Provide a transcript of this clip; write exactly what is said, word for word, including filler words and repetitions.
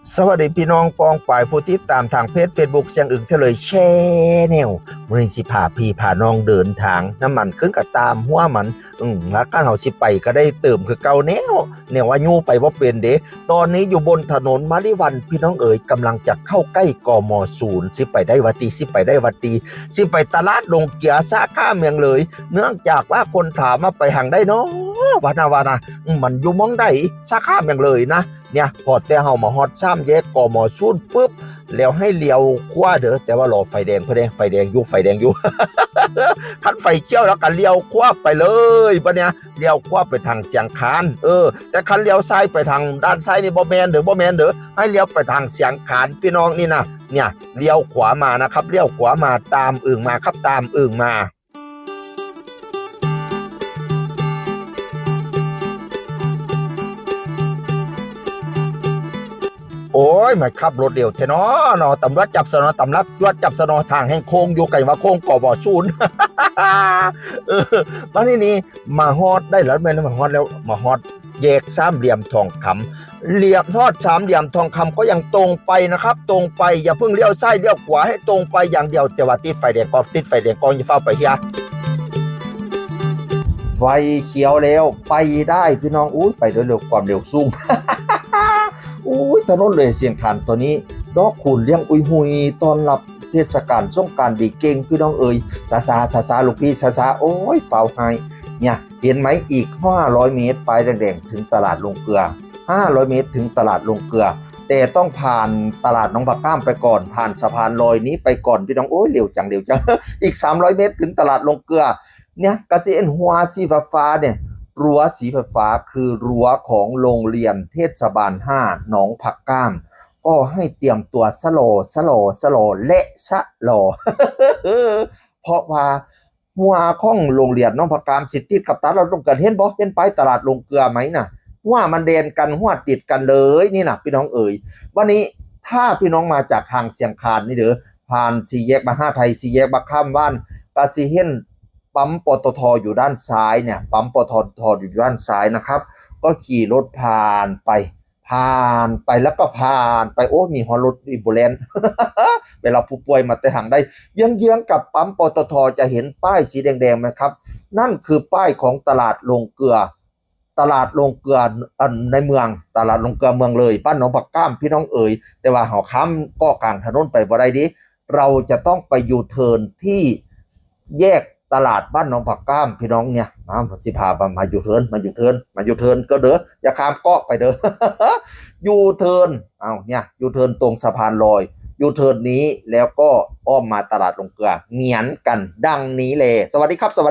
สวัสดีพี่น้องปองปายผู้ติดตามทางเพจ Facebook เสียงอึ่งเทเลยแชนแนล มื้อนี้สิพาพี่พาน้องเดินทาง น้ำมันขึ้นกับตามหัวมัน อืมแล้วคันเฮาสิไปก็ได้เติมคือเก่าแนว แนวว่าอยู่ไปบ่เป็นเด้ ตอนนี้อยู่บนถนนมะลิวันพี่น้องเอ๋ย กำลังจะเข้าใกล้ กม.ศูนย์ สิไปได้วาตี สิไปได้วาตี สิไปตลาดลงเกลือสาขาเมืองเลย เนื่องจากว่าคนถามมาไปทางใดเนาะ ว่านะว่านะ อืมมันอยู่หม่องใด สาขาเมืองเลยนะ เนี่ย พอแต่เฮามาฮอดสามแยก กม.ศูนย์ ปุ๊บ แล้วให้เลี้ยวขวาเด้อ แต่ว่ารอไฟแดงเพิ่นเด้ ไฟแดงอยู่ ไฟแดงอยู่ คันไฟเขียวแล้วก็เลี้ยวขวาไปเลยบัดเนี่ย เลี้ยวขวาไปทางเสียงคาน เออ แต่คันเลี้ยวซ้ายไปทางด้านซ้ายนี่บ่แม่นเด้อ บ่แม่นเด้อ ให้เลี้ยวไปทางเสียงคานพี่น้องนี่นะ เนี่ย เลี้ยวขวามานะครับ เลี้ยวขวามาตามอึ่งมาครับ ตามอึ่งมา โอ้ย มาขับรถเร็วแท้เนาะเนาะ ตำรวจจับซะเนาะ ตำรวจจับซะเนาะ ทางแห่งโค้งอยู่ไกลว่าโค้ง กม.ศูนย์ เออ บัดนี้นี่ มาฮอดได้แล้วแม่น มาฮอดแล้ว มาฮอดแยกสามเหลี่ยมทองคำ เหลี่ยม ฮอดสามเหลี่ยมทองคำก็ยังตรงไปนะครับ ตรงไป อย่าเพิ่งเลี้ยวซ้ายเลี้ยวขวา ให้ตรงไปอย่างเดียว แต่ว่าติดไฟแดงก่อน ติดไฟแดงก่อน อย่าฟ้าวไปเฮีย ไฟเขียวแล้ว ไปได้พี่น้อง อุ้ย ไปด้วยเร็ว ความเร็วสูง อุ้ย ถนนเลยเสียงคานตัวนี้ ดอกคูณเลี้ยงอุยหุย ต้อนรับเทศกาลสงกรานต์ดีเก่งพี่น้องเอ๋ย ซาซาซาซาลูกพี่ ซาซา โอ้ย ฟ้าวไห้ เนี่ย เห็นไหม อีกห้าร้อยเมตร ป้ายแดงๆ ถึงตลาดลงเกลือ ห้าร้อยเมตร ถึงตลาดลงเกลือ แต่ต้องผ่านตลาดหนองผักก้ามไปก่อน ผ่านสะพานลอยนี้ไปก่อนพี่น้อง โอ้ย เร็วจัง เร็วจัง อีกสามร้อยเมตร ถึงตลาดลงเกลือ เนี่ย กะสิเห็นรั้วสีฟ้าๆ เนี่ย รั้วสีฟ้าๆ คือรั้วของโรงเรียนเทศบาลห้าหนองผักก้าม ก็ให้เตรียมตัวสะหลอ สะหลอ สะหลอ และสะหลอ เพราะว่ารั้วของโรงเรียนหนองผักก้ามสิติดกับตลาดลงเกลือ เห็นบ่ เห็นป้ายตลาดลงเกลือไหมน่ะ รั้วมันแดนกัน รั้วติดกันเลยนี่น่ะ พี่น้องเอ๋ย บัดนี้ถ้าพี่น้องมาจากทางเสียงคานนี่เด้อ ผ่านสี่แยกมหาไทย สี่แยกบ้านข้ามบ้าน กะสิเห็นปั๊ม ปตท. อยู่ด้านซ้ายเนี่ย ปั๊ม ปตท. อยู่ด้านซ้ายนะครับ ก็ขี่รถผ่านไป ผ่านไปแล้วก็ผ่านไป โอ้ มีฮอดรถแอมบูเลนซ์ ไปรับผู้ป่วยมาแต่ทางใด เยื้องๆ กับปั๊ม ปตท. จะเห็นป้ายสีแดงๆ ไหมครับ นั่นคือป้ายของตลาดลงเกลือ ตลาดลงเกลือ อัน ในเมือง ตลาดลงเกลือเมืองเลย บ้านหนองผักก้ามพี่น้องเอ๋ย แต่ว่าเฮาข้ามเกาะกลางถนนไปบ่ได้เด้ เราจะต้องไปยูเทิร์นที่แยกตลาดบ้านหนองผักก้ามพี่น้องเนี่ย มา สิพามา มายูเทิร์น มายูเทิร์น มายูเทิร์นก็เด้อ อย่าข้ามเกาะไปเด้อ ยูเทิร์น เอาเนี่ย ยูเทิร์นตรงสะพานลอย ยูเทิร์นนี้แล้วก็อ้อมมาตลาดลงเกลือ เหมือนกันดังนี้แหละ สวัสดีครับ สวัสดี